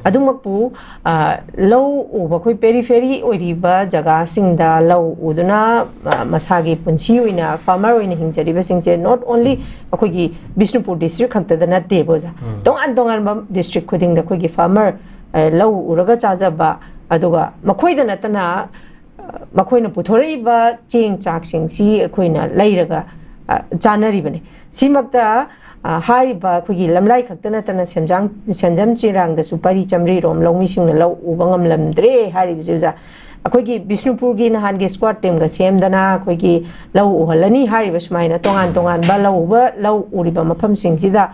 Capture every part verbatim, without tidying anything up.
ꯑꯗꯨꯃꯛꯄꯨ, ꯑ, ꯂꯧ ꯎꯕ, ꯑꯩꯈꯣꯏ ꯄꯦꯔꯤꯐꯦꯔꯤ ꯑꯣꯏꯔꯤꯕ ꯖꯒꯥꯁꯤꯡꯗ ꯂꯧ ꯎꯗꯨꯅ, ꯑ, ꯃꯁꯥꯒꯤ ꯄꯨꯟꯁꯤ ꯑꯣꯏꯅ ꯐꯥꯔꯃꯔ ꯑꯣꯏꯅ ꯍꯤꯡꯖꯔꯤꯕꯁꯤꯡꯁꯦ, not only ꯑꯩꯈꯣꯏꯒꯤ ꯕꯤꯁꯅꯨꯄꯨꯔ ꯗꯤꯁꯇ꯭ꯔꯤꯛ ꯈꯛꯇꯗ ꯅꯠꯇꯦꯕ, ꯑꯣꯖꯥ꯫ ꯎꯝ꯫ ꯇꯣꯉꯥꯟ ꯇꯣꯉꯥꯟꯕ ꯗꯤꯁꯇ꯭ꯔꯤꯛ ꯈꯨꯗꯤꯡꯗ ꯑꯩꯈꯣꯏꯒꯤ ꯐꯥꯔꯃꯔ, ꯑ, ꯂꯧ ꯎꯔꯒ ꯆꯥꯖꯕ, ꯑꯗꯨꯒ ꯃꯈꯣꯏꯗ ꯅꯠꯇꯅ, ꯑ, ꯃꯈꯣꯏꯅ ꯄꯨꯊꯣꯔꯛꯏꯕ ꯆꯦꯡ ꯆꯥꯛꯁꯤꯡꯁꯤ ꯑꯩꯈꯣꯏꯅ ꯂꯩꯔꯒ, ꯑ, ꯆꯥꯅꯔꯤꯕꯅꯤ꯫ ꯁꯤꯃꯛꯇ, ꯑ, ꯍꯥꯏꯔꯤꯕ ꯑꯩꯈꯣꯏꯒꯤ ꯂꯝꯂꯥꯏ ꯈꯛꯇ ꯅꯠꯇꯅ ꯁꯦꯝꯖꯥꯡ-, ꯁꯦꯟꯖꯝ ꯆꯦꯔꯥꯡꯗꯁꯨ ꯄꯔꯤ ꯆꯥꯃꯔꯤꯔꯣꯝ ꯂꯧꯃꯤꯁꯤꯡꯅ ꯂꯧ ꯎꯕ ꯉꯝꯂꯝꯗ꯭ꯔꯦ ꯍꯥꯏꯔꯤꯕꯁꯤ, ꯑꯣꯖꯥ꯫ ꯑꯩꯈꯣꯏꯒꯤ ꯕꯤꯁꯅꯨꯄꯨꯔꯒꯤ ꯅꯍꯥꯟꯒꯤ ꯁ꯭ꯀ꯭ꯋꯥꯠ ꯇꯤꯝꯒ ꯁꯦꯝꯗꯅ ꯑꯩꯈꯣꯏꯒꯤ ꯂꯧ ꯎꯍꯜꯂꯅꯤ ꯍꯥꯏꯔꯤꯕ ꯁꯨꯃꯥꯏꯅ ꯇꯣꯉꯥꯟ ꯇꯣꯉꯥꯟꯕ ꯂꯧ ꯎꯕ, ꯂꯧ ꯎꯔꯤꯕ ꯃꯐꯝꯁꯤꯡꯁꯤꯗ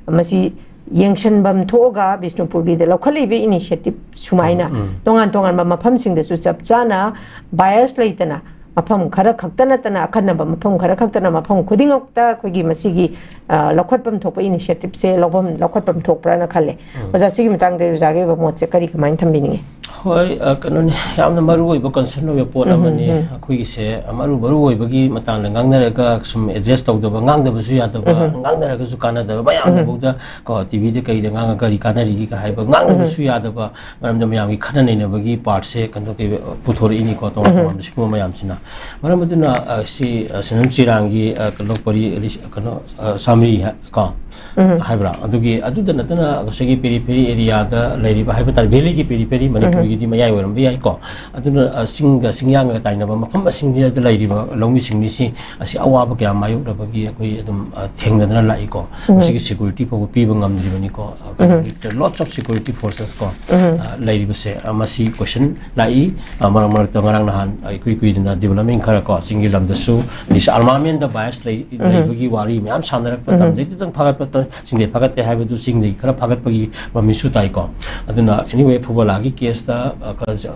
ꯃꯁꯤ ꯌꯦꯡꯁꯤꯟꯐꯝ ꯊꯣꯛꯑꯒ ꯕꯤꯁꯅꯨꯄꯨꯔꯒꯤꯗ ꯂꯧꯈꯠꯂꯛꯏꯕ ꯏꯅꯤꯁꯤꯌꯦꯇꯤꯞ ꯁꯨꯃꯥꯏꯅ ꯎꯝ, ꯎꯝ꯫ ꯇꯣꯉꯥꯟ ꯇꯣꯉꯥꯟꯕ ꯃꯐꯝꯁꯤꯡꯗꯁꯨ ꯆꯞ ꯆꯥꯅ ꯕꯥꯏꯁ ꯂꯩꯇꯅ ꯃꯐꯝ ꯈꯔ ꯈꯛꯇ ꯅꯠꯇꯅ, ꯑꯈꯟꯅꯕ ꯃꯐꯝ ꯈꯔ ꯈꯛꯇꯅ ꯃꯐꯝ ꯈꯨꯗꯤꯡꯃꯛꯇ ꯑꯩꯈꯣꯏꯒꯤ ꯃꯁꯤꯒꯤ, ꯑ, ꯂꯧꯈꯠꯐꯝ ꯊꯣꯛꯄ ꯏꯅꯤꯁꯤꯌꯦꯇꯤꯞꯁꯦ ꯂꯧꯐꯝ, ꯂꯧꯈꯠꯐꯝ ꯊꯣꯛꯄ꯭ꯔꯥꯅ ꯈꯜꯂꯦ꯫ ꯎꯝ꯫ ꯑꯣꯖꯥ, ꯁꯤꯒꯤ ꯃꯇꯥꯡꯗ ꯑꯣꯖꯥꯒꯤ ꯑꯣꯏꯕ ꯃꯣꯠꯁꯦ ꯀꯔꯤ, ꯀꯃꯥꯏꯅ ꯊꯝꯕꯤꯅꯤꯡꯉꯤ? ꯍꯣꯏ, ꯑ, ꯀꯩꯅꯣꯅꯤ, ꯌꯥꯝꯅ ꯃꯔꯨ ꯑꯣꯏꯕ ꯀꯟꯁꯔꯟ ꯑꯣꯏꯕ ꯄꯣꯠ ꯎꯝ, ꯑꯃꯅꯤ꯫ ꯎꯝ꯫ ꯑꯩꯈꯣꯏꯒꯤꯁꯦ, ꯑ, ꯃꯔꯨ, ꯃꯔꯨ ꯑꯣꯏꯕꯒꯤ ꯃꯇꯥꯡꯗ ꯉꯥꯡꯅꯔꯒ ꯁꯨꯝ ꯑꯦꯗ꯭ꯔꯦꯁ ꯇꯧꯗꯕ, ꯉꯥꯡꯗꯕꯁꯨ ꯌꯥꯗꯕ, ꯎꯝ꯫ ꯉꯥꯡꯅꯔꯒꯁꯨ ꯀꯥꯟꯅꯗꯕ, ꯃꯌꯥꯝꯅ ꯎꯝ꯫ ꯐꯥꯎꯗ ꯀꯣ, ꯇꯤꯚꯤꯗ ꯀꯩꯗ ꯉꯥꯡꯉꯒ ꯀꯔꯤ ꯀꯥꯟꯅꯔꯤꯒꯦ ꯍꯥꯏꯕ ꯉꯥꯡꯗꯕꯁꯨ ꯎꯝ꯫ ꯌꯥꯗꯕ, ꯃꯔꯝꯗꯤ ꯃꯌꯥꯝꯒꯤ ꯈꯟꯅ ꯅꯩꯅꯕꯒꯤ ꯄꯥꯔꯠꯁꯦ ꯀꯩꯅꯣ, ꯀꯩ, ꯄꯨꯊꯣꯔꯛꯏꯅꯤꯀꯣ, ꯇꯣꯉꯥꯟ ꯎꯝ꯫ ꯇꯣꯉꯥꯟꯕ ꯁꯤꯒꯨꯝꯕ ꯃꯌꯥꯝꯁꯤꯅ꯫ ꯃꯔꯝ ꯑꯗꯨꯅ, ꯑ, ꯁꯤ, ꯑ, ꯁꯦꯟꯖꯝ ꯆꯦꯔꯥꯡꯒꯤ, ꯑ, ꯀꯩꯅꯣ, ꯄꯔꯤ, ꯑ, ꯂꯤꯁ-, ꯀꯩꯅꯣ, ꯑ, ꯆꯥꯃꯔꯤ ꯍꯥꯏ-, ꯀꯣ, ꯎꯝ꯫ ꯍꯥꯏꯕ꯭ꯔꯥ? ꯑꯗꯨꯒꯤ, ꯑꯗꯨꯗ ꯅꯠꯇꯅ ꯉꯁꯥꯏꯒꯤ ꯄꯦꯔꯤꯐꯦꯔꯤ ꯑꯦꯔꯤꯌꯥꯗ ꯂꯩꯔꯤꯕ ꯍꯥꯏꯕ ꯇꯥꯔꯦ, ꯚꯦꯂꯤꯒꯤ ꯄꯦꯔꯤꯐꯦꯔꯤ, ꯎꯝ꯫ ꯃꯅꯤꯄꯨꯔꯒꯤꯗꯤ ꯃꯌꯥꯏ ꯑꯣꯏꯔꯝꯕ ꯌꯥꯏꯀꯣ꯫ ꯑꯗꯨꯅ, ꯑ, ꯆꯤꯡꯒ ꯆꯤꯡꯌꯥꯒ ꯇꯥꯏꯅꯕ ꯃꯐꯝ ꯑꯁꯤꯡꯁꯤꯗ ꯂꯩꯔꯤꯕ ꯂꯧꯃꯤꯁꯤꯡ ꯃꯤꯁꯤ ꯑꯁꯤ ꯑꯋꯥꯕ ꯀꯌꯥ ꯃꯥꯌꯣꯛꯅꯕꯒꯤ ꯑꯩꯈꯣꯏ ꯑꯗꯨꯝ, ꯑ, ꯊꯦꯡꯅꯗꯅ ꯂꯥꯛꯏꯀꯣ꯫ ꯎꯝ꯫ ꯃꯁꯤꯒꯤ ꯁꯦꯀ꯭ꯌꯨꯔꯤꯇꯤ ꯐꯥꯎꯕ ꯄꯤꯕ ꯉꯝꯗ꯭ꯔꯤꯕꯅꯤꯀꯣ꯫ ꯑ, ꯎꯝ꯫ ꯀꯩꯅꯣꯒꯤ, lots of security forces ꯀꯣ, ꯎꯝ꯫ ꯑ, ꯂꯩꯔꯤꯕꯁꯦ, ꯑ, ꯃꯁꯤ ꯀꯣꯏꯁꯟ ꯂꯥꯛꯏ꯫ ꯑ, ꯃꯔꯛ ꯃꯔꯛꯇ ꯉꯔꯥꯡ ꯅꯍꯥꯟ, ꯑ, ꯏꯀꯨꯏ ꯀꯨꯏꯗꯅ ꯗꯤꯕꯂꯞꯃꯦꯟ ꯈꯔ ꯀꯣ, ꯆꯤꯡꯒꯤ ꯂꯝꯗꯁꯨ ꯗꯤꯁꯑꯥꯔꯃꯥꯃꯦꯟꯗ ꯕꯥꯏꯁ ꯂꯩ-, ꯎꯝ꯫ ꯂꯩꯕꯒꯤ ꯋꯥꯔꯤ ꯃꯌꯥꯝ ꯁꯥꯟꯅꯔꯛꯄ, ꯎꯝ꯫ ꯇꯝꯗꯩ ꯈꯤꯇꯪ ꯐꯥꯒꯠꯄ ꯇ-, ꯆꯤꯡꯗꯩ ꯐꯥꯒꯠꯇꯦ ꯍꯥꯏꯕꯗꯨ ꯆꯤꯡꯗꯒꯤ ꯈꯔ ꯐꯥꯒꯠꯄꯒꯤ ꯃꯃꯤꯁꯨ ꯇꯥꯏꯀꯣ꯫ ꯑꯗꯨꯅ, anyway, ꯐꯨꯕꯂꯥꯒꯤ ꯀꯦꯁꯇ, ꯑ, ꯈꯔ ꯆ-,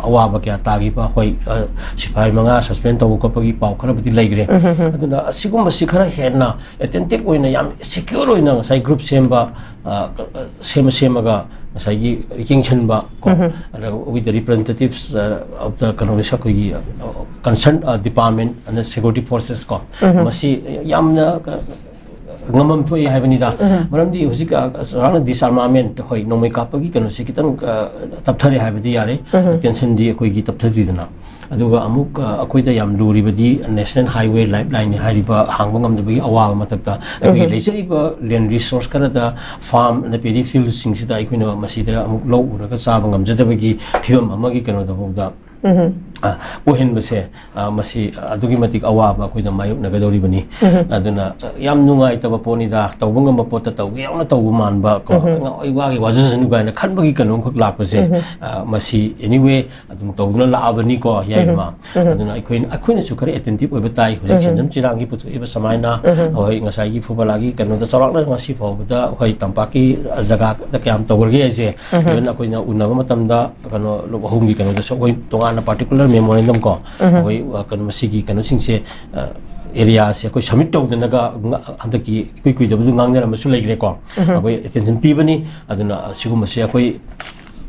ꯑꯋꯥꯕ ꯀꯌꯥ ꯇꯥꯈꯤꯕ, ꯍꯣꯏ, ꯑ, ꯁꯤꯐꯥꯏ ꯃꯉꯥ ꯁꯁꯄꯦꯟ ꯇꯧꯕ ꯈꯣꯠꯄꯒꯤ ꯄꯥꯎ ꯈꯔꯕꯨꯗꯤ ꯂꯩꯈ꯭ꯔꯦ꯫ ꯎꯝ, ꯎꯝ, ꯎꯝ꯫ ꯑꯗꯨꯅ ꯑꯁꯤꯒꯨꯝꯕꯁꯤ ꯈꯔ ꯍꯦꯟꯅ ꯑꯦꯊꯦꯟꯇꯤꯛ ꯑꯣꯏꯅ, ꯌꯥꯝ ꯁꯦꯀ꯭ꯌꯣꯔ ꯑꯣꯏꯅ ꯉꯁꯥꯏ ꯒ꯭ꯔꯨꯞ ꯁꯦꯝꯕ, ꯑ, ꯁꯦꯝꯃ ꯁꯦꯝꯃꯒ ꯉꯁꯥꯏꯒꯤ ꯌꯦꯡꯁꯤꯟꯕ ꯀꯣ, ꯎꯝ, ꯎꯝ꯫ ꯑꯗ with the representatives, ꯑ, of the ꯀꯩꯅꯣꯒꯤ, ꯑꯩꯈꯣꯏꯒꯤ, ꯑ, concerned, ꯑ, department and the security forces ꯀꯣ, ꯎꯝ, ꯎꯝ꯫ ꯃꯁꯤ ꯌꯥꯝꯅ, ꯑ, ꯉꯝꯐꯝ ꯊꯣꯛꯏ ꯍꯥꯏꯕꯅꯤꯗ꯫ ꯃꯔꯝꯗꯤ ꯍꯧꯖꯤꯛ, ꯑ, ꯆꯥꯎꯔꯥꯛꯅ disarmament, ꯍꯣꯏ, ꯅꯣꯡꯃꯩ ꯀꯥꯞꯄꯒꯤ ꯀꯩꯅꯣꯁꯦ ꯈꯤꯇꯪ, ꯑ, ꯇꯞꯊꯔꯦ ꯍꯥꯏꯕꯗꯤ ꯌꯥꯔꯦ꯫ Tensionꯗꯤ ꯑꯩꯈꯣꯏꯒꯤ ꯇꯞꯊꯗ꯭ꯔꯤꯗꯅ꯫ ꯑꯗꯨꯒ ꯑꯃꯨꯛ, ꯑ, ꯑꯩꯈꯣꯏꯗ ꯌꯥꯝ ꯂꯨꯔꯤꯕꯗꯤ national highway lifelineꯅꯤ ꯍꯥꯏꯔꯤꯕ ꯍꯥꯡꯕ ꯉꯝꯗꯕꯒꯤ ꯑꯋꯥꯕ ꯃꯊꯛꯇ, ꯑꯩꯈꯣꯏꯒꯤ ꯂꯩꯖꯔꯤꯕ land resource ꯈꯔꯗ farm ꯑꯗ paddy fieldꯁꯤꯡꯁꯤꯗ ꯑꯩꯈꯣꯏꯅ ꯃꯁꯤꯗ ꯑꯃꯨꯛ ꯂꯧ ꯎꯔꯒ ꯆꯥꯕ ꯉꯝꯖꯗꯕꯒꯤ ꯐꯤꯕꯝ ꯑꯃꯒꯤ ꯀꯩꯅꯣꯗꯐꯥꯎꯗ, ꯑ, ꯑꯣꯏꯍꯟꯕꯁꯦ, ꯑ, ꯃꯁꯤ ꯑꯗꯨꯛꯀꯤ ꯃꯇꯤꯛ ꯑꯋꯥꯕ ꯑꯩꯈꯣꯏꯅ ꯃꯥꯌꯣꯛꯅꯒꯗꯧꯔꯤꯕꯅꯤ꯫ ꯑꯗꯨꯅ, ꯑ, ꯌꯥꯝ ꯅꯨꯡꯉꯥꯏꯇꯕ ꯄꯣꯠꯅꯤꯗ, ꯇꯧꯕ ꯉꯝꯕ ꯄꯣꯠꯇ ꯇꯧꯒꯦ ꯌꯥꯎꯅ ꯇꯧꯕ ꯃꯥꯟꯕ ꯀꯣ, ꯑꯩ ꯋꯥꯒꯦ ꯋꯥꯖꯁꯅꯨ ꯀꯥꯏꯅ ꯈꯟꯕꯒꯤ ꯀꯩꯅꯣꯝꯈꯛ ꯂꯥꯛꯄꯁꯦ, ꯑ, ꯃꯁꯤ anyway ꯑꯗꯨꯝ ꯇꯧꯗꯨꯅ ꯂꯥꯛꯑꯕꯅꯤꯀꯣ, ꯌꯥꯏꯃ꯫ ꯑꯗꯨꯅ ꯑꯩꯈꯣꯏꯅ, ꯑꯩꯈꯣꯏꯅꯁꯨ ꯈꯔ attentive ꯑꯣꯏꯕ ꯇꯥꯏ꯫ ꯍꯧꯖꯤꯛ ꯁꯦꯟꯖꯝ ꯆꯤꯔꯥꯡꯒꯤ ꯄꯨꯊꯣꯛꯏꯕ ꯁꯨꯃꯥꯏꯅ, ꯍꯣꯏ, ꯉꯁꯥꯏꯒꯤ ꯐꯨꯕꯂꯥꯒꯤ ꯀꯩꯅꯣꯗ ꯆꯥꯎꯔꯥꯛꯅ ꯉꯁꯤ ꯐꯥꯎꯕꯗ ꯑꯩꯈꯣꯏ ꯇꯝꯄꯥꯛꯀꯤ ꯖꯒꯥꯗ ꯀꯌꯥꯝ ꯇꯧꯈ꯭ꯔꯒꯦ ꯍꯥꯏꯁꯦ, even ꯑꯩꯈꯣꯏꯅ ꯎꯅꯕ ꯃꯇꯝꯗ ꯀꯩꯅꯣ ꯂꯨꯞ ꯑꯍꯨꯝꯒꯤ ꯀꯩꯅꯣꯗꯁꯨ ꯑꯩꯈꯣꯏ ꯇꯣꯉꯥꯟꯅ particular memorandum ꯀꯣ, ꯑꯩꯈꯣꯏ, ꯑ, ꯀꯩꯅꯣ ꯃꯁꯤꯒꯤ ꯀꯩꯅꯣꯁꯤꯡꯁꯦ, ꯑ, areaꯁꯦ ꯑꯩꯈꯣꯏ submit ꯇꯧꯗꯅꯒ ꯉ-, ꯍꯟꯗꯛꯀꯤ ꯏꯀꯨꯏ ꯀꯨꯏꯗꯕꯗꯨ ꯉꯥꯡꯅꯔꯝꯕꯁꯨ ꯂꯩꯈ꯭ꯔꯦꯀꯣ꯫ ꯑꯩꯈꯣꯏ attention ꯄꯤꯕꯅꯤ꯫ ꯑꯗꯨꯅ, ꯑ, ꯁꯤꯒꯨꯝꯕꯁꯦ ꯑꯩꯈꯣꯏ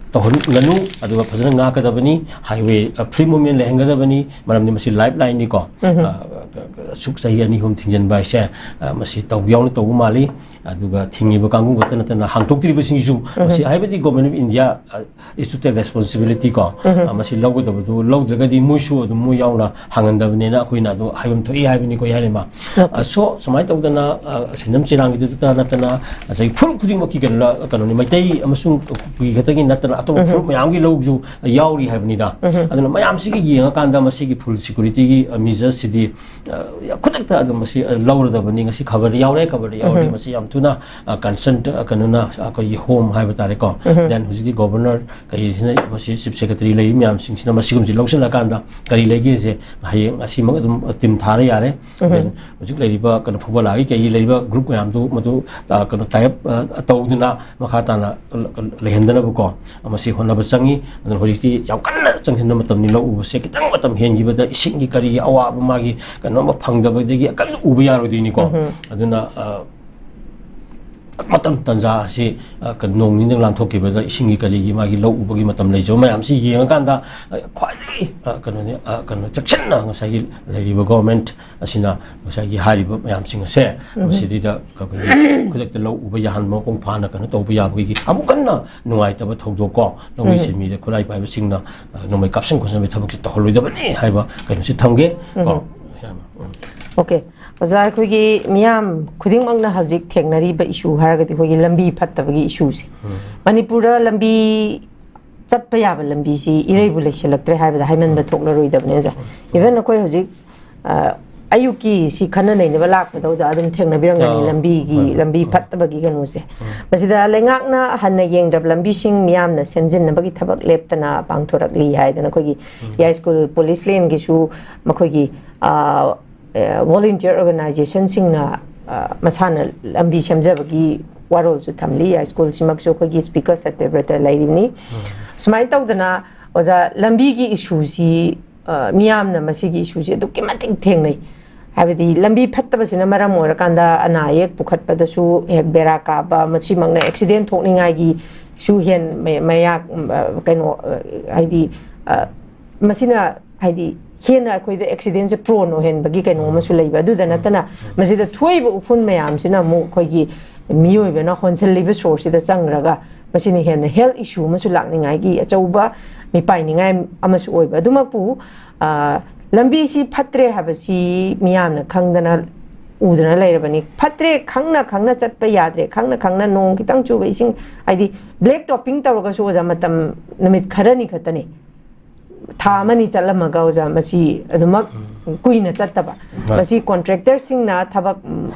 ꯇꯧꯍꯟꯒꯅꯨ, ꯑꯗꯨꯒ ꯐꯖꯅ ꯉꯥꯛꯀꯗꯕꯅꯤ꯫ Highway, ꯑ, free movement ꯂꯩꯍꯟꯒꯗꯕꯅꯤ, ꯃꯔꯝꯗꯤ ꯃꯁꯤ lifelineꯅꯤꯀꯣ꯫ ꯑ, ꯑꯁꯨꯛ ꯆꯍꯤ ꯑꯅꯤ ꯑꯍꯨꯝ ꯊꯤꯡꯖꯤꯟꯕ ꯍꯥꯏꯁꯦ, ꯑ, ꯃꯁꯤ ꯇꯧ ꯌꯥꯎꯅ ꯇꯧꯕ ꯃꯥꯜꯂꯤ꯫ ꯑꯗꯨꯒ ꯊꯤꯡꯉꯤꯕ ꯀꯥꯡꯕꯨ ꯈꯛꯇ ꯅꯠꯇꯅ ꯍꯥꯡꯗꯣꯛꯇ꯭ꯔꯤꯕꯁꯤꯡꯁꯨ, ꯃꯁꯤ ꯍꯥꯏꯕꯗꯤ Government of India, ꯑ, is to take responsibility ꯀꯣ꯫ ꯑ, ꯃꯁꯤ ꯂꯧꯒꯗꯕꯗꯨ ꯂꯧꯗ꯭ꯔꯒꯗꯤ ꯃꯣꯏꯁꯨ ꯑꯗꯨꯝ ꯃꯣꯏ ꯌꯥꯎꯅ ꯍꯥꯡꯍꯟꯗꯕꯅꯤꯅ ꯑꯩꯈꯣꯏꯅ ꯑꯗꯨ ꯍꯥꯏꯐꯝ ꯊꯣꯛꯏ ꯍꯥꯏꯕꯅꯤꯀꯣ, ꯌꯥꯏꯃ꯫ ꯑ, so, ꯁꯨꯃꯥꯏꯅ ꯇꯧꯗꯅ, ꯑ, ꯁꯦꯟꯖꯝ ꯆꯤꯔꯥꯡꯒꯤꯗꯨꯗ ꯅꯠꯇꯅ ꯉꯁꯥꯏꯒꯤ ꯐꯨꯔꯨꯞ ꯈꯨꯗꯤꯡꯃꯛꯀꯤ ꯀꯩꯅꯣ, ꯀꯩꯅꯣꯅꯤ, ꯃꯩꯇꯩ ꯑꯃꯁꯨꯡ ꯀꯨꯀꯤ ꯈꯛꯇꯒꯤ ꯅꯠꯇꯅ ꯑꯇꯣꯞꯄ ꯐꯨꯔꯨꯞ ꯃꯌꯥꯝꯒꯤ ꯂꯧꯁꯨ ꯌꯥꯎꯔꯤ ꯍꯥꯏꯕꯅꯤꯗ꯫ ꯑꯗꯨꯅ ꯃꯌꯥꯝꯁꯤꯒꯤ ꯌꯦꯡꯉꯀꯥꯟꯗ ꯃꯁꯤꯒꯤ full securityꯒꯤ, ꯑ, measuresꯁꯤꯗꯤ, ꯑ, ꯈꯨꯗꯛꯇ ꯑꯗꯨꯝ ꯃꯁꯤ, ꯑ, ꯂꯧꯔꯗꯕꯅꯤ꯫ ꯉꯁꯤ ꯈꯕꯔꯗ ꯌꯥꯎꯔꯦ, ꯈꯕꯔꯗ ꯌꯥꯎꯔꯦ꯫ ꯃꯁꯤ ꯌꯥꯝ ꯊꯨꯅ, ꯑ, concerned, ꯑ, ꯀꯩꯅꯣꯅ, ꯑꯩꯈꯣꯏꯒꯤ home ꯍꯥꯏꯕ ꯇꯥꯔꯦꯀꯣ꯫ Then ꯍꯧꯖꯤꯛꯇꯤ governor ꯀꯩꯁꯤꯅ, ꯃꯁꯤ chief secretary ꯂꯩꯔꯤ ꯃꯌꯥꯝꯁꯤꯡꯁꯤꯅ ꯃꯁꯤꯒꯨꯝꯕꯁꯤ ꯂꯧꯁꯤꯜꯂꯀꯥꯟꯗ ꯀꯔꯤ ꯂꯩꯒꯦꯁꯦ ꯍꯌꯦꯡ ꯑꯁꯤꯃꯛ ꯑꯗꯨꯝ, ꯑ, team ꯊꯥꯔ ꯌꯥꯔꯦ꯫ Then ꯍꯧꯖꯤꯛ ꯂꯩꯔꯤꯕ ꯀꯩꯅꯣ ꯐꯨꯕꯂꯥꯒꯤ ꯀꯩꯒꯤ ꯂꯩꯔꯤꯕ group ꯃꯌꯥꯝꯗꯨ ꯃꯗꯨ, ꯑ, ꯀꯩꯅꯣ tie up, ꯑ, ꯇꯧꯗꯨꯅ ꯃꯈꯥ ꯇꯥꯅ ꯂꯩꯍꯟꯗꯅꯕꯀꯣ, ꯃꯁꯤ ꯍꯣꯠꯅꯕ ꯆꯪꯉꯤ꯫ ꯑꯗꯨꯅ ꯍꯧꯖꯤꯛꯇꯤ ꯌꯥꯝ ꯀꯟꯅ ꯆꯪꯁꯤꯟꯕ ꯃꯇꯝꯅꯤ꯫ ꯂꯧ ꯎꯕꯁꯦ ꯈꯤꯇꯪ ꯃꯇꯝ ꯍꯦꯟꯈꯤꯕꯗ ꯏꯁꯤꯡꯒꯤ ꯀꯔꯤꯒꯤ ꯑꯋꯥꯕ ꯃꯥꯒꯤ ꯀꯩꯅꯣꯝꯃ ꯐꯪꯗꯕꯗꯒꯤ ꯀꯟꯅ ꯎꯕ ꯌꯥꯔꯣꯏꯗꯣꯏꯅꯤꯀꯣ꯫ ꯑꯗꯨꯅ, ꯑ, ꯃꯇꯝ ꯇꯥꯟꯖꯥ ꯑꯁꯤ, ꯑ, ꯀ-, ꯅꯣꯡ ꯅꯤꯅꯤꯗꯪ ꯂꯥꯟꯊꯣꯛꯈꯤꯕꯗ ꯏꯁꯤꯡꯒꯤ ꯀꯔꯤꯒꯤ ꯃꯥꯒꯤ ꯂꯧ ꯎꯕꯒꯤ ꯃꯇꯝ ꯂꯩꯖꯕ ꯃꯌꯥꯝꯁꯤ ꯌꯦꯡꯉꯀꯥꯟꯗ, ꯑ, ꯈ꯭ꯋꯥꯏꯗꯒꯤ, ꯑ, ꯀꯩꯅꯣꯅꯤ, ꯑ, ꯀꯩꯅꯣ, ꯆꯦꯛꯁꯤꯟꯅ ꯉꯁꯥꯏꯒꯤ ꯂꯩꯔꯤꯕ government ꯑꯁꯤꯅ ꯉꯁꯥꯏꯒꯤ ꯍꯥꯏꯔꯤꯕ ꯃꯌꯥꯝꯁꯤꯡ ꯑꯁꯦ ꯃꯁꯤꯗꯩꯗ ꯑꯩꯈꯣꯏꯒꯤ ꯈꯨꯗꯛꯇ ꯂꯧ ꯎꯕ ꯌꯥꯍꯟꯕ, ꯃꯄꯨꯡ ꯐꯥꯅ ꯀꯩꯅꯣ ꯇꯧꯕ ꯌꯥꯕꯒꯤ ꯑꯃꯨꯛ ꯍꯟꯅ ꯅꯨꯡꯉꯥꯏꯇꯕ ꯊꯧꯗꯣꯛ ꯀꯣ, ꯂꯧꯃꯤ ꯁꯤꯟꯃꯤꯗ ꯈꯨꯠꯂꯥꯏ ꯄꯥꯏꯕꯁꯤꯡꯅ, ꯑ, ꯅꯣꯡꯃꯩ ꯀꯥꯞꯁꯤꯟ ꯈꯣꯠꯆꯤꯟꯕꯒꯤ ꯊꯕꯛꯁꯦ ꯇꯧꯍꯜꯂꯣꯏꯗꯕꯅꯤ ꯍꯥꯏꯕ ꯀꯩꯅꯣꯁꯤ ꯊꯝꯒꯦ ꯀꯣ꯫ ꯎꯝ꯫ ꯑꯣꯀꯦ꯫ ꯑꯣꯖꯥ, ꯑꯩꯈꯣꯏꯒꯤ ꯃꯤꯌꯥꯝ ꯈꯨꯗꯤꯡꯃꯛꯅ ꯍꯧꯖꯤꯛ ꯊꯦꯡꯅꯔꯤꯕ issue ꯍꯥꯏꯔꯒꯗꯤ ꯑꯩꯈꯣꯏꯒꯤ ꯂꯝꯕꯤ ꯐꯠꯇꯕꯒꯤ issueꯁꯦ꯫ ꯎꯝ꯫ ꯃꯅꯤꯄꯨꯔꯗ ꯂꯝꯕꯤ ꯆꯠꯄ ꯌꯥꯕ ꯂꯝꯕꯤꯁꯤ ꯏꯔꯩꯕꯨ ꯂꯩꯁꯤꯜꯂꯛꯇ꯭ꯔꯦ ꯍꯥꯏꯕꯗ ꯍꯥꯏꯃꯟꯕ ꯊꯣꯛꯂꯔꯣꯏꯗꯕꯅꯦ, ꯑꯣꯖꯥ꯫ Even ꯑꯩꯈꯣꯏ ꯍꯧꯖꯤꯛ, ꯑ, ꯑꯌꯨꯛꯀꯤ ꯁꯤ ꯈꯟꯅ ꯅꯩꯅꯕ ꯂꯥꯛꯄꯗ, ꯑꯣꯖꯥ, ꯑꯗꯨꯝ ꯊꯦꯡꯅꯕꯤꯔꯝꯒꯅꯤ ꯑꯥ, ꯂꯝꯕꯤꯒꯤ, ꯍꯣꯏ, ꯍꯣꯏ, ꯂꯝꯕꯤ ꯍꯣꯏ꯫ ꯐꯠꯇꯕꯒꯤ ꯀꯩꯅꯣꯁꯦ꯫ ꯎꯝ꯫ ꯃꯁꯤꯗ ꯂꯩꯉꯥꯛꯅ ꯍꯟꯅ ꯌꯦꯡꯗ꯭ꯔꯕ ꯂꯝꯕꯤꯁꯤꯡ ꯃꯤꯌꯥꯝꯅ ꯁꯦꯝꯖꯤꯟꯅꯕꯒꯤ ꯊꯕꯛ ꯂꯦꯞꯇꯅ ꯄꯥꯡꯊꯣꯔꯛꯂꯤ ꯍꯥꯏꯗꯅ ꯑꯩꯈꯣꯏꯒꯤ ꯎꯝ꯫ ꯌꯥꯏꯁ꯭ꯀꯨꯜ police laneꯒꯤꯁꯨ ꯃꯈꯣꯏꯒꯤ, ꯑ, ꯑ, volunteer organizationꯁꯤꯡꯅ, ꯑ, ꯃꯁꯥꯅ ꯂꯝꯕꯤ ꯁꯦꯝꯖꯕꯒꯤ ꯋꯥꯔꯣꯜꯁꯨ ꯊꯝꯂꯤ꯫ ꯌꯥꯏꯁ꯭ꯀꯨꯜꯁꯤꯃꯛꯁꯨ ꯑꯩꯈꯣꯏꯒꯤ Speaker ꯁꯇ꯭ꯌꯕ꯭ꯔꯇ ꯂꯩꯔꯤꯕꯅꯤ꯫ ꯎꯝ꯫ ꯁꯨꯃꯥꯏꯅ ꯇꯧꯗꯅ, ꯑꯣꯖꯥ, ꯂꯝꯕꯤꯒꯤ issueꯁꯤ, ꯑ, ꯃꯤꯌꯥꯝꯅ ꯃꯁꯤꯒꯤ issueꯁꯤ ꯑꯗꯨꯛꯀꯤ ꯃꯇꯤꯛ ꯊꯦꯡꯅꯩ꯫ ꯍꯥꯏꯕꯗꯤ ꯂꯝꯕꯤ ꯐꯠꯇꯕꯁꯤꯅ ꯃꯔꯝ ꯑꯣꯏꯔꯀꯥꯟꯗ ꯑꯅꯥ ꯑꯌꯦꯛ ꯄꯨꯈꯠꯄꯗꯁꯨ ꯍꯦꯛ ꯕꯦꯔꯥ ꯀꯥꯕ, ꯃꯁꯤꯃꯛꯅ accident ꯊꯣꯛꯅꯤꯡꯉꯥꯏꯒꯤꯁꯨ ꯍꯦꯟ-, ꯃ-, ꯃꯌꯥꯛ, ꯑ, ꯀꯩꯅꯣ, ꯑ, ꯍꯥꯏꯗꯤ, ꯑ, ꯃꯁꯤꯅ ꯍꯥꯏꯗꯤ ꯍꯦꯟꯅ ꯑꯩꯈꯣꯏꯗ accidentꯁꯦ prone ꯑꯣꯏꯍꯟꯕꯒꯤ ꯀꯩꯅꯣ ꯑꯃꯁꯨ ꯂꯩꯕ꯫ ꯑꯗꯨꯗ ꯅꯠꯇꯅ ꯃꯁꯤꯗ ꯊꯣꯛꯏꯕ ꯎꯐꯨꯟ ꯃꯌꯥꯝꯁꯤꯅ ꯑꯃꯨꯛ ꯑꯩꯈꯣꯏꯒꯤ ꯃꯤꯑꯣꯏꯕꯅ ꯍꯣꯟꯁꯤꯜꯂꯤꯕ ꯁꯣꯔꯁꯤꯗ ꯆꯪꯈ꯭ꯔꯒ ꯃꯁꯤꯅ ꯍꯦꯟꯅ health issue ꯑꯃꯁꯨ ꯂꯥꯛꯅꯤꯡꯉꯥꯏꯒꯤ ꯑꯆꯧꯕ ꯃꯤꯄꯥꯏꯅꯤꯡꯉꯥꯏ ꯑꯃꯁꯨ ꯑꯣꯏꯕ꯫ ꯑꯗꯨꯃꯛꯄꯨ, ꯑ, ꯂꯝꯕꯤꯁꯤ ꯐꯠꯇ꯭ꯔꯦ ꯍꯥꯏꯕꯁꯤ ꯃꯤꯌꯥꯝꯅ ꯈꯪꯗꯅ ꯎꯗꯅ ꯂꯩꯔꯕꯅꯤ꯫ ꯐꯠꯇ꯭ꯔꯦ ꯈꯪꯅ ꯈꯪꯅ ꯆꯠꯄ ꯌꯥꯗ꯭ꯔꯦ, ꯈꯪꯅ ꯈꯪꯅ ꯅꯣꯡ ꯈꯤꯇꯪ ꯆꯨꯕ ꯏꯁꯤꯡ, ꯍꯥꯏꯗꯤ black topping ꯇꯧꯔꯒꯁꯨ, ꯑꯣꯖꯥ, ꯃꯇꯝ ꯅꯨꯃꯤꯠ ꯈꯔꯅꯤ ꯈꯛꯇꯅꯤ, ꯊꯥ ꯑꯃꯅꯤ ꯆꯠꯂꯝꯃꯒ, ꯑꯣꯖꯥ, ꯃꯁꯤ ꯑꯗꯨꯃꯛ ꯀꯨꯏꯅ ꯆꯠꯇꯕ꯫ ꯍꯣꯏ꯫ ꯃꯁꯤ contractorꯁꯤꯡꯅ ꯊꯕꯛ, ꯎꯝ,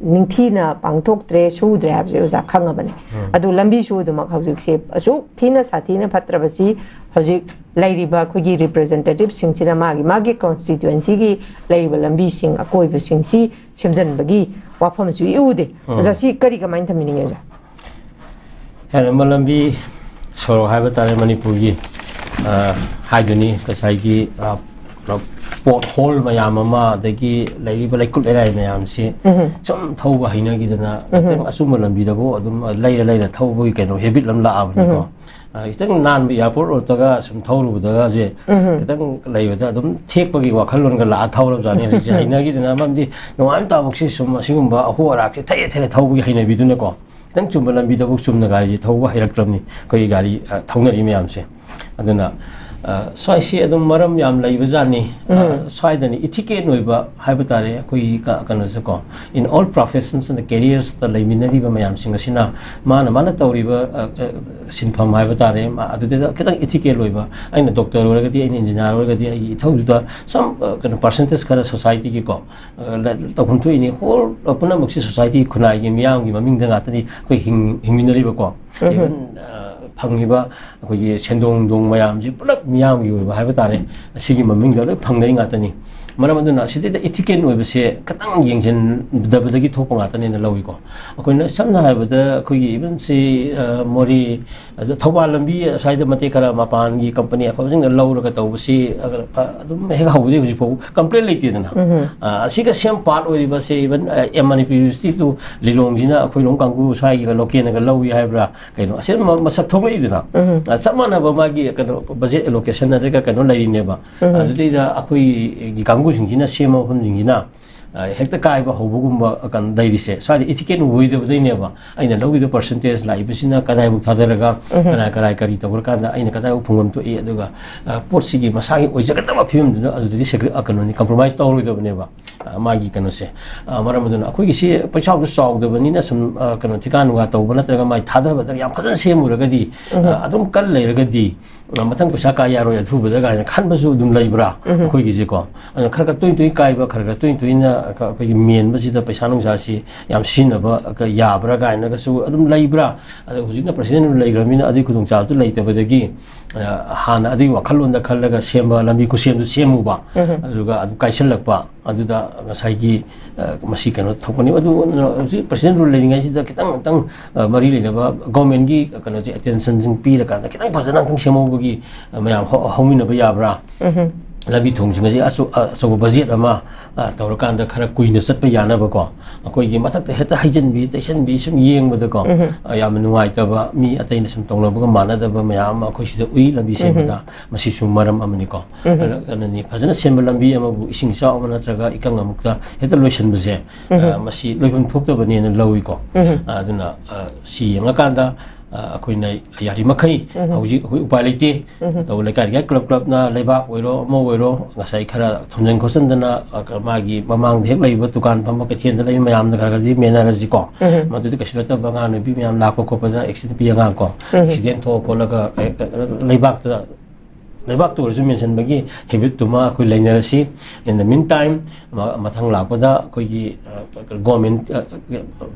ꯅꯤꯡꯊꯤꯅ ꯄꯥꯡꯊꯣꯛꯇ꯭ꯔꯦ, ꯁꯨꯗ꯭ꯔꯦ ꯍꯥꯏꯕꯁꯦ ꯑꯣꯖꯥ ꯈꯪꯉꯕꯅꯤ꯫ ꯎꯝ꯫ ꯑꯗꯨ ꯂꯝꯕꯤꯁꯨ ꯑꯗꯨꯃꯛ ꯍꯧꯖꯤꯛꯁꯦ ꯑꯁꯨꯛ ꯊꯤꯅ ꯁꯥꯊꯤꯅ ꯐꯠꯇ꯭ꯔꯕꯁꯤ ꯍꯧꯖꯤꯛ ꯂꯩꯔꯤꯕ ꯑꯩꯈꯣꯏꯒꯤ representativeꯁꯤꯡꯁꯤꯅ ꯃꯥꯒꯤ ꯃꯥꯒꯤ constituencyꯒꯤ ꯂꯩꯔꯤꯕ ꯂꯝꯕꯤꯁꯤꯡ, ꯑꯀꯣꯏꯕꯁꯤꯡꯁꯤ ꯁꯦꯝꯖꯤꯟꯕꯒꯤ ꯋꯥꯐꯝꯁꯨ ꯏꯎ ꯎꯗꯦ꯫ ꯎꯝ꯫ ꯑꯣꯖꯥ, ꯁꯤ ꯀꯔꯤ ꯀꯃꯥꯏꯅ ꯊꯝꯕꯤꯅꯤꯡꯉꯤ, ꯑꯣꯖꯥ? ꯍꯦꯟꯅ ꯂꯝꯕꯤ ꯁꯣꯔꯣꯛ ꯍꯥꯏꯕ ꯇꯥꯔꯦ ꯃꯅꯤꯄꯨꯔꯒꯤ, ꯑ, ꯍꯥꯏꯗꯨꯅꯤ ꯉꯁꯥꯏꯒꯤ, ꯑ, ꯄꯣꯠ ꯍꯣꯜ ꯃꯌꯥꯝ ꯑꯃ, ꯑꯗꯒꯤ ꯂꯩꯔꯤꯕ ꯂꯩꯀꯨꯠ ꯂꯩꯔꯥꯏ ꯃꯌꯥꯝꯁꯤ ꯁꯨꯝ ꯊꯧꯕ ꯍꯩꯅꯈꯤꯗꯅ, ꯈꯤꯇꯪ ꯑꯆꯨꯝꯕ ꯂꯝꯕꯤꯗꯕꯨ ꯑꯗꯨꯝ ꯂꯩꯔ ꯂꯩꯔ ꯊꯧꯕꯒꯤ ꯀꯩꯅꯣ ꯍꯦꯕꯤꯠ ꯑꯃ ꯂꯥꯛꯑꯕꯅꯤꯀꯣ꯫ ꯑ, ꯈꯤꯇꯪ ꯅꯥꯟꯕ ꯑꯦꯌꯥꯔꯄꯣꯔꯠ ꯔꯣꯗꯇꯒ ꯁꯨꯝ ꯊꯧꯔꯨꯕꯗꯒꯁꯦ, ꯈꯤꯇꯪ ꯂꯩꯕꯗ ꯑꯗꯨꯝ ꯊꯦꯛꯄꯒꯤ ꯋꯥꯈꯜꯂꯣꯟꯒ ꯂꯥꯛꯑ ꯊꯧꯔꯕꯖꯥꯠꯅꯤ ꯍꯧꯖꯤꯛꯁꯦ꯫ ꯍꯩꯅꯈꯤꯗꯅ, ꯃꯔꯝꯗꯤ ꯅꯣꯡꯉꯥꯟꯕ ꯇꯥꯕꯨꯛꯁꯦ ꯁꯨꯝ ꯑꯁꯤꯒꯨꯝꯕ ꯑꯍꯣ ꯑꯔꯥꯛꯁꯦ ꯊꯩꯔꯦ ꯊꯩꯔꯦ ꯊꯧꯕꯒꯤ ꯍꯩꯅꯕꯤꯗꯨꯅꯀꯣ, ꯈꯤꯇꯪ ꯆꯨꯝꯕ ꯂꯝꯕꯤꯗꯕꯨ ꯆꯨꯝꯅ ꯒꯥꯔꯤꯁꯦ ꯊꯧꯕ ꯍꯩꯔꯛꯇ꯭ꯔꯕꯅꯤ ꯑꯩꯈꯣꯏꯒꯤ ꯒꯥꯔꯤ, ꯑ, ꯊꯧꯅꯔꯤ ꯃꯌꯥꯝꯁꯦ꯫ ꯑꯗꯨꯅ, ꯑ, ꯁ꯭ꯋꯥꯏꯁꯤ ꯑꯗꯨꯝ ꯃꯔꯝ ꯌꯥꯝ ꯂꯩꯕꯖꯥꯠꯅꯤ꯫ ꯑ, ꯁ꯭ꯋꯥꯏꯗꯅꯤ ꯏꯊꯤꯀꯦꯠ ꯑꯣꯏꯕ ꯍꯥꯏꯕ ꯇꯥꯔꯦ, ꯑꯩꯈꯣꯏꯒꯤ ꯀ-, ꯀꯩꯅꯣꯁꯦꯀꯣ, in all professions and careersꯇ ꯂꯩꯃꯤꯟꯅꯔꯤꯕ ꯃꯌꯥꯝꯁꯤꯡ ꯑꯁꯤꯅ ꯃꯥꯅ, ꯃꯥꯅ ꯇꯧꯔꯤꯕ, ꯑ, ꯑ, ꯁꯤꯟꯐꯝ ꯍꯥꯏꯕ ꯇꯥꯔꯦ, ꯃꯥ ꯑꯗꯨꯗꯩꯗ ꯈꯤꯇꯪ ꯏꯊꯤꯀꯦꯠ ꯑꯣꯏꯕ, ꯑꯩꯅ ꯗꯣꯛꯇꯔ ꯑꯣꯏꯔꯒꯗꯤ, ꯑꯩꯅ ꯏꯟꯖꯤꯅꯤꯌꯥꯔ ꯑꯣꯏꯔꯒꯗꯤ, ꯑꯩꯒꯤ ꯏꯊꯧꯗꯨꯗ some, ꯑ, ꯀꯩꯅꯣ, percentage ꯈꯔ ꯁꯣꯁꯥꯏꯇꯤꯒꯤꯀꯣ, ꯑ, ꯂ-, ꯇꯧꯐꯝ ꯊꯣꯛꯏꯅꯤ꯫ ꯍꯣꯜ, ꯑ, ꯄꯨꯝꯅꯃꯛꯁꯦ ꯁꯣꯁꯥꯏꯇꯤ, ꯈꯨꯟꯅꯥꯏꯒꯤ ꯃꯤꯌꯥꯝꯒꯤ ꯃꯃꯤꯡꯗ ꯉꯥꯛꯇꯅꯤ ꯑꯩꯈꯣꯏ ꯍꯤꯡ-, ꯍꯤꯡꯃꯤꯟꯅꯔꯤꯕꯀꯣ꯫ Even, ꯑ, ꯐꯪꯉꯤꯕ ꯑꯩꯈꯣꯏꯒꯤ ꯁꯦꯟꯗꯣꯡ ꯅꯨꯡꯗꯣꯡ ꯃꯌꯥꯝꯁꯤ ꯄꯨꯂꯞ ꯃꯤꯌꯥꯝꯒꯤ ꯑꯣꯏꯕ ꯍꯥꯏꯕ ꯇꯥꯔꯦ꯫ ꯑꯁꯤꯒꯤ ꯃꯃꯤꯡꯗ ꯂꯣꯏ ꯐꯪꯅꯔꯤ ꯉꯥꯛꯇꯅꯤ꯫ ꯃꯔꯝ ꯑꯗꯨꯅ ꯑꯁꯤꯗꯩꯗ ꯏꯊꯤꯀꯦꯠ ꯑꯣꯏꯕꯁꯦ ꯈꯤꯇꯪ ꯌꯦꯡꯁꯤꯟꯗꯕꯗꯒꯤ ꯊꯣꯛꯄ ꯉꯥꯛꯇꯅꯦꯅ ꯂꯧꯏꯀꯣ꯫ ꯑꯩꯈꯣꯏꯅ ꯁꯝꯅ ꯍꯥꯏꯔꯕꯗ ꯑꯩꯈꯣꯏꯒꯤ even ꯁꯤ, ꯑ, ꯃꯣꯔꯦ, ꯑꯗ ꯊꯧꯕꯥꯜ ꯂꯝꯕꯤ ꯑꯁ꯭ꯋꯥꯏꯗ ꯃꯇꯦꯛ ꯈꯔ ꯃꯄꯥꯟꯒꯤ ꯀꯝꯄꯅꯤ ꯑꯐꯕꯁꯤꯡꯅ ꯂꯧꯔꯒ ꯇꯧꯕꯁꯤ, ꯑ, ꯑꯗꯨꯝ ꯍꯦꯛ ꯍꯧꯕꯗꯒꯤ ꯍꯧꯖꯤꯛ ꯐꯥꯎ ꯀꯝꯄ꯭ꯂꯦꯟ ꯂꯩꯇꯦꯗꯅ꯫ ꯑ, ꯑꯁꯤꯒ ꯁꯦꯝ ꯄꯥꯔꯠ ꯑꯣꯏꯔꯤꯕꯁꯦ even, ꯑ, ꯑꯦꯝ ꯃꯅꯤꯄꯨꯔ ꯌꯨꯅꯤꯚꯔꯁꯤꯇꯤꯗꯨ ꯂꯤꯂꯣꯡꯁꯤꯅ ꯑꯩꯈꯣꯏ ꯂꯣꯡ ꯀꯥꯡꯕꯨ ꯁ꯭ꯋꯥꯏꯒꯤꯒ ꯂꯣꯀꯦꯜꯅꯒ ꯂꯧꯏ ꯍꯥꯏꯕ꯭ꯔꯥ ꯀꯩꯅꯣ, ꯑꯁꯤ ꯑꯗꯨꯝ ꯃꯁꯛ ꯊꯣꯛꯂꯛꯏꯗꯅ꯫ ꯑ, ꯆꯞ ꯃꯥꯟꯅꯕ ꯃꯥꯒꯤ ꯀꯩꯅꯣ ꯕꯖꯦꯠ ꯑꯦꯂꯣꯀꯦꯁꯟ ꯅꯠꯇ꯭ꯔꯒ ꯀꯩꯅꯣ ꯂꯩꯔꯤꯅꯦꯕ꯫ ꯑꯗꯨꯗꯩꯗ ꯑꯩꯈꯣꯏꯒꯤ ꯀꯥꯡꯕꯨꯁꯤꯡꯁꯤꯅ ꯁꯦꯝꯕ ꯃꯐꯝꯁꯤꯡꯁꯤꯅ, ꯑ, ꯍꯦꯛꯇ ꯀꯥꯏꯕ ꯍꯧꯕꯒꯨꯝꯕ ꯀꯩꯅꯣ ꯂꯩꯔꯤꯁꯦ꯫ ꯁ꯭ꯋꯥꯏꯗ ꯏꯊꯤꯀꯦꯠ ꯑꯣꯏꯗꯕꯗꯩꯅꯦꯕ ꯑꯩꯅ ꯂꯧꯈꯤꯕ ꯄꯔꯁꯦꯟꯇꯦꯖ ꯂꯥꯛꯏꯕꯁꯤꯅ ꯀꯗꯥꯏꯐꯥꯎ ꯊꯥꯗꯔꯒ ꯀꯅꯥ ꯀꯔꯥꯏ ꯀꯔꯤ ꯇꯧꯈ꯭ꯔꯀꯥꯟꯗ ꯑꯩꯅ ꯀꯗꯥꯏꯐꯥꯎ ꯐꯪꯐꯝ ꯊꯣꯛꯏ, ꯑꯗꯨꯒ, ꯑ, ꯄꯣꯠꯁꯤꯒꯤ ꯃꯁꯥꯒꯤ ꯑꯣꯏꯖꯒꯗꯕ ꯐꯤꯕꯝꯗꯨꯅ ꯑꯗꯨꯗꯗꯤ ꯁꯦꯀ꯭ꯔꯤ-, ꯑ, ꯀꯩꯅꯣꯅꯤ, ꯀꯝꯄ꯭ꯔꯣꯃꯥꯏꯁ ꯇꯧꯔꯣꯏꯗꯕꯅꯦꯕ꯫ ꯑ, ꯃꯥꯒꯤ ꯀꯩꯅꯣꯁꯦ꯫ ꯑ, ꯃꯔꯝ ꯑꯗꯨꯅ ꯑꯩꯈꯣꯏꯒꯤꯁꯤ ꯄꯩꯁꯥꯁꯨ ꯆꯥꯎꯗꯕꯅꯤꯅ ꯁꯨꯝ, ꯑ, ꯀꯩꯅꯣ ꯊꯤꯀꯥ ꯅꯨꯡꯒꯥ ꯇꯧꯕ ꯅꯠꯇ꯭ꯔꯒ ꯃꯥꯏ ꯊꯥꯗꯕꯗ ꯌꯥꯝ ꯐꯖꯅ ꯁꯦꯝꯃꯨꯔꯒꯗꯤ, ꯑ, ꯑꯗꯨꯝ ꯀꯟ ꯂꯩꯔꯒꯗꯤ, ꯑ, ꯃꯊꯪ ꯄꯩꯁꯥ ꯀꯥ ꯌꯥꯔꯣꯏ ꯑꯊꯨꯕꯗ ꯀꯥꯏꯅ ꯈꯟꯕꯁꯨ ꯑꯗꯨꯝ ꯂꯩꯕ꯭ꯔꯥ ꯑꯩꯈꯣꯏꯒꯤꯁꯦꯀꯣ? ꯑꯗꯨꯅ ꯈꯔ ꯈꯔ ꯇꯣꯏ ꯇꯣꯏ ꯀꯥꯏꯕ, ꯈꯔ ꯈꯔ ꯇꯣꯏ ꯇꯣꯏꯅ ꯑꯩꯈꯣꯏꯒꯤ ꯃꯦꯟꯕꯁꯤꯗ ꯄꯩꯁꯥ ꯅꯨꯡꯁꯥꯁꯤ ꯌꯥꯝ ꯁꯤꯖꯤꯟꯅꯕ ꯌꯥꯕ꯭ꯔꯥ ꯀꯥꯏꯅꯒꯁꯨ ꯑꯗꯨꯝ ꯂꯩꯕ꯭ꯔꯥ? ꯑꯗꯣ ꯍꯧꯖꯤꯛꯅ ꯄ꯭ꯔꯁꯤꯗꯦꯟ ꯔꯨꯜ ꯂꯩꯈ꯭ꯔꯕꯅꯤꯅ ꯑꯗꯨꯒꯤ ꯈꯨꯗꯣꯡꯆꯥꯕꯗꯨ ꯂꯩꯇꯕꯗꯒꯤ, ꯑ, ꯍꯥꯟꯅ ꯑꯗꯨꯒꯤ ꯋꯥꯈꯜꯂꯣꯟꯗ ꯈꯜꯂꯒ ꯁꯦꯝꯕ ꯂꯝꯕꯤ ꯈꯨꯠꯁꯦꯝꯗꯨ ꯁꯦꯝꯃꯨꯕ, ꯑꯗꯨꯒ ꯑꯗꯨꯝ ꯀꯥꯏꯁꯜꯂꯛꯄ, ꯑꯗꯨꯗ ꯉꯁꯥꯏꯒꯤ, ꯑ, ꯃꯁꯤ ꯀꯩꯅꯣ ꯊꯣꯛꯄꯅꯤ꯫ ꯑꯗꯨ ꯍꯧꯖꯤꯛ ꯄ꯭ꯔꯁꯤꯗꯦꯟ ꯔꯨꯜ ꯂꯩꯔꯤꯉꯩꯁꯤꯗ ꯈꯤꯇꯪ, ꯈꯤꯇꯪ, ꯑ, ꯃꯔꯤ ꯂꯩꯅꯕ ꯒꯣꯔꯃꯦꯟꯒꯤ ꯀꯩꯅꯣꯁꯦ ꯑꯦꯇꯦꯟꯁꯟꯁꯤꯡ ꯄꯤꯔꯀꯥꯟꯗ ꯈꯤꯇꯪ ꯐꯖꯅ ꯑꯝꯇꯪ ꯁꯦꯝꯍꯧꯕꯒꯤ, ꯑ, ꯃꯌꯥꯝ ꯍꯧ-, ꯍꯧꯃꯤꯟꯅꯕ ꯌꯥꯕ꯭ꯔꯥ? ꯂꯝꯕꯤ ꯊꯣꯡꯁꯤꯡ ꯑꯁꯤ ꯑꯆꯧ-, ꯑꯆꯧꯕ ꯕꯖꯦꯠ ꯑꯃ, ꯑ, ꯇꯧꯔꯀꯥꯟꯗ ꯈꯔ ꯀꯨꯏꯅ ꯆꯠꯄ ꯌꯥꯅꯕꯀꯣ, ꯑꯩꯈꯣꯏꯒꯤ ꯃꯊꯛꯇ ꯍꯦꯛꯇ ꯍꯩꯖꯤꯟꯕꯤ ꯇꯩꯁꯟꯕꯤ ꯁꯨꯝ ꯌꯦꯡꯕꯗꯀꯣ, ꯎꯝ꯫ ꯑ, ꯌꯥꯝꯅ ꯅꯨꯡꯉꯥꯏꯇꯕ, ꯃꯤ ꯑꯇꯩꯅ ꯁꯨꯝ ꯇꯧꯅꯕꯒ ꯃꯥꯟꯅꯗꯕ ꯃꯌꯥꯝ ꯑꯃ ꯑꯩꯈꯣꯏ ꯁꯤꯗ ꯎꯏ ꯂꯝꯕꯤ ꯎꯝ꯫ ꯁꯦꯝꯕꯗ꯫ ꯃꯁꯤꯁꯨ ꯃꯔꯝ ꯑꯃꯅꯤꯀꯣ꯫ ꯎꯝ꯫ ꯑꯗꯨꯅ, ꯑꯗꯨꯅꯅꯤ ꯐꯖꯅ ꯁꯦꯝꯕ ꯂꯝꯕꯤ ꯑꯃꯕꯨ ꯏꯁꯤꯡ ꯏꯆꯥꯎ ꯑꯃ ꯅꯠꯇ꯭ꯔꯒ ꯏꯀꯪ ꯑꯃꯨꯛꯇ ꯍꯦꯛꯇ ꯂꯣꯏꯁꯤꯟꯕꯁꯦ, ꯎꯝ꯫ ꯑ, ꯃꯁꯤ ꯂꯣꯏꯐꯝ ꯊꯣꯛꯇꯕꯅꯦꯅ ꯂꯧꯏꯀꯣ꯫ ꯎꯝ꯫ ꯑꯗꯨꯅ, ꯑ, ꯁꯤ ꯌꯦꯡꯉꯀꯥꯟꯗ, ꯑ, ꯑꯩꯈꯣꯏꯅ ꯌꯥꯔꯤꯃꯈꯩ ꯎꯝ꯫ ꯍꯧꯖꯤꯛ ꯑꯩꯈꯣꯏ ꯎꯄꯥꯏ ꯂꯩꯇꯦ꯫ ꯎꯝ꯫ ꯇꯧ ꯂꯩꯀꯥꯏ ꯂꯩꯀꯥꯏ ꯀ꯭ꯂꯕ ꯀ꯭ꯂꯕꯅ ꯂꯩꯕꯥꯛ ꯑꯣꯏꯔꯣ ꯑꯃ ꯑꯣꯏꯔꯣ ꯉꯁꯥꯏ ꯈꯔ ꯊꯣꯝꯖꯤꯟ ꯈꯣꯠꯆꯤꯟꯗꯅ, ꯑ, ꯃꯥꯒꯤ ꯃꯃꯥꯡꯗ ꯍꯦꯛ ꯂꯩꯕ ꯗꯨꯀꯥꯟ ꯐꯝꯕ ꯀꯩꯊꯦꯜꯗ ꯂꯩꯕ ꯃꯌꯥꯝꯅ ꯈꯔ ꯈꯔꯗꯤ ꯃꯦꯟꯅꯔꯁꯤꯀꯣ꯫ ꯎꯝ꯫ ꯃꯗꯨꯗꯤ ꯀꯩꯁꯨ ꯅꯠꯇꯕ ꯑꯉꯥꯡ ꯅꯨꯄꯤ ꯃꯌꯥꯝ ꯂꯥꯛꯄ ꯈꯣꯠꯄꯗ ꯑꯦꯛꯁꯤꯗꯦꯟ ꯅꯨꯄꯤ ꯑꯉꯥꯡ ꯀꯣ, ꯎꯝ꯫ ꯑꯦꯛꯁꯤꯗꯦꯟ ꯊꯣꯛꯑ ꯈꯣꯠꯂꯒ ꯍꯦꯛꯇ ꯂꯩꯕꯥꯛꯇ, ꯂꯩꯕꯥꯛꯇ ꯑꯣꯏꯔꯁꯨ ꯃꯦꯟꯁꯤꯟꯕꯒꯤ ꯍꯦꯕꯤꯠꯇꯨꯃ ꯑꯩꯈꯣꯏ ꯂꯩꯅꯔꯁꯤ꯫ In the meantime, ꯃ-, ꯃꯊꯪ ꯂꯥꯛꯄꯗ ꯑꯩꯈꯣꯏꯒꯤ, ꯑ, ꯒꯣꯔꯃꯦꯟ, ꯑ,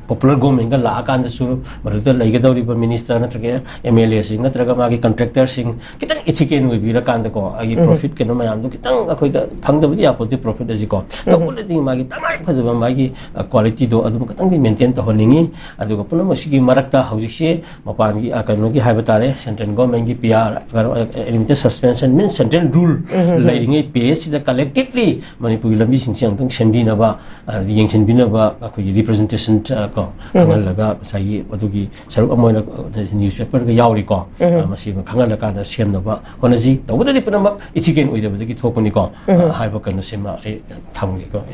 ꯄꯣꯄꯨꯂꯔ ꯒꯣꯔꯃꯦꯟꯒ ꯂꯥꯛꯑꯀꯥꯟꯗꯁꯨ ꯃꯗꯨꯗ ꯂꯩꯒꯗꯧꯔꯤꯕ ꯃꯤꯅꯤꯁꯇꯔ ꯅꯠꯇ꯭ꯔꯒ ꯑꯦꯝ ꯑꯦꯜ ꯑꯦꯁꯤꯡ ꯅꯠꯇ꯭ꯔꯒ ꯃꯥꯒꯤ ꯀꯟꯇ꯭ꯔꯦꯛꯇꯔꯁꯤꯡ ꯈꯤꯇꯪ ꯏꯊꯤꯀꯦꯜ ꯑꯣꯏꯕꯤꯔꯀꯥꯟꯗꯀꯣ, ꯑꯩꯒꯤ ꯎꯝ꯫ ꯄ꯭ꯔꯣꯐꯤꯠ ꯀꯩꯅꯣ ꯃꯌꯥꯝꯗꯣ ꯈꯤꯇꯪ ꯑꯩꯈꯣꯏꯗ ꯐꯪꯗꯕꯗꯤ ꯌꯥꯄꯣꯠꯇꯦ ꯄ꯭ꯔꯣꯐꯤꯠ ꯑꯁꯤꯀꯣ꯫ ꯎꯝ꯫ ꯇꯧꯕꯅꯗꯤ ꯃꯥꯒꯤ ꯇꯉꯥꯏ ꯐꯗꯕ ꯃꯥꯒꯤ, ꯑ, ꯀ꯭ꯋꯥꯂꯤꯇꯤꯗꯣ ꯑꯗꯨꯝ ꯈꯤꯇꯪꯗꯤ ꯃꯦꯟꯇꯦꯟ ꯇꯧꯍꯟꯅꯤꯡꯉꯤ꯫ ꯑꯗꯨꯒ ꯄꯨꯝꯅꯃꯛꯁꯤꯒꯤ ꯃꯔꯛꯇ ꯍꯧꯖꯤꯛꯁꯦ ꯃꯄꯥꯟꯒꯤ, ꯑ, ꯀꯩꯅꯣꯒꯤ ꯍꯥꯏꯕ ꯇꯥꯔꯦ, ꯁꯦꯟꯇ꯭ꯔꯦꯜ ꯒꯣꯔꯃꯦꯟꯒꯤ ꯄꯤ ꯑꯥꯔ, ꯀꯩꯅꯣ, ꯑ, limited suspension, means central rule um, um, um. ꯂꯩꯔꯤꯉꯩ ꯄꯦꯔꯦꯠꯁꯤꯗ ꯀꯂꯦꯛꯇꯤꯕꯂꯤ ꯃꯅꯤꯄꯨꯔꯒꯤ ꯂꯝꯕꯤꯁꯤꯡꯁꯦ ꯑꯃꯨꯛꯇꯪ ꯁꯦꯝꯕꯤꯅꯕ, ꯑ, ꯌꯦꯡꯁꯤꯟꯕꯤꯅꯕ ꯑꯩꯈꯣꯏꯒꯤ ꯔꯤꯄ꯭ꯔꯖꯦꯟꯇꯦꯁꯟ, ꯑ, ꯀꯣ, ꯎꯝ, ꯎꯝ꯫ ꯈꯪꯍꯜꯂꯒ ꯉꯁꯥꯏꯒꯤ ꯑꯗꯨꯒꯤ ꯁꯔꯨꯛ ꯑꯃ ꯑꯣꯏꯅ, ꯑ, ꯅ꯭ꯌꯨꯁꯄꯦꯄꯔꯒ ꯌꯥꯎꯔꯤꯀꯣ꯫ ꯎꯝ, ꯎꯝ꯫ ꯑ, ꯃꯁꯤ ꯑꯃ ꯈꯪꯍꯜꯂꯀꯥꯟꯗ ꯁꯦꯝꯅꯕ ꯍꯣꯠꯅꯁꯤ꯫ ꯇꯧꯕꯗꯗꯤ ꯄꯨꯝꯅꯃꯛ ꯏꯊꯤꯀꯦꯜ ꯑꯣꯏꯗꯕꯗꯒꯤ ꯊꯣꯛꯄꯅꯤꯀꯣ꯫ ꯎꯝ, ꯎꯝ꯫ ꯑ, ꯍꯥꯏꯕ ꯀꯩꯅꯣꯁꯤꯃ ꯑꯩ ꯊꯝꯒꯦꯀꯣ꯫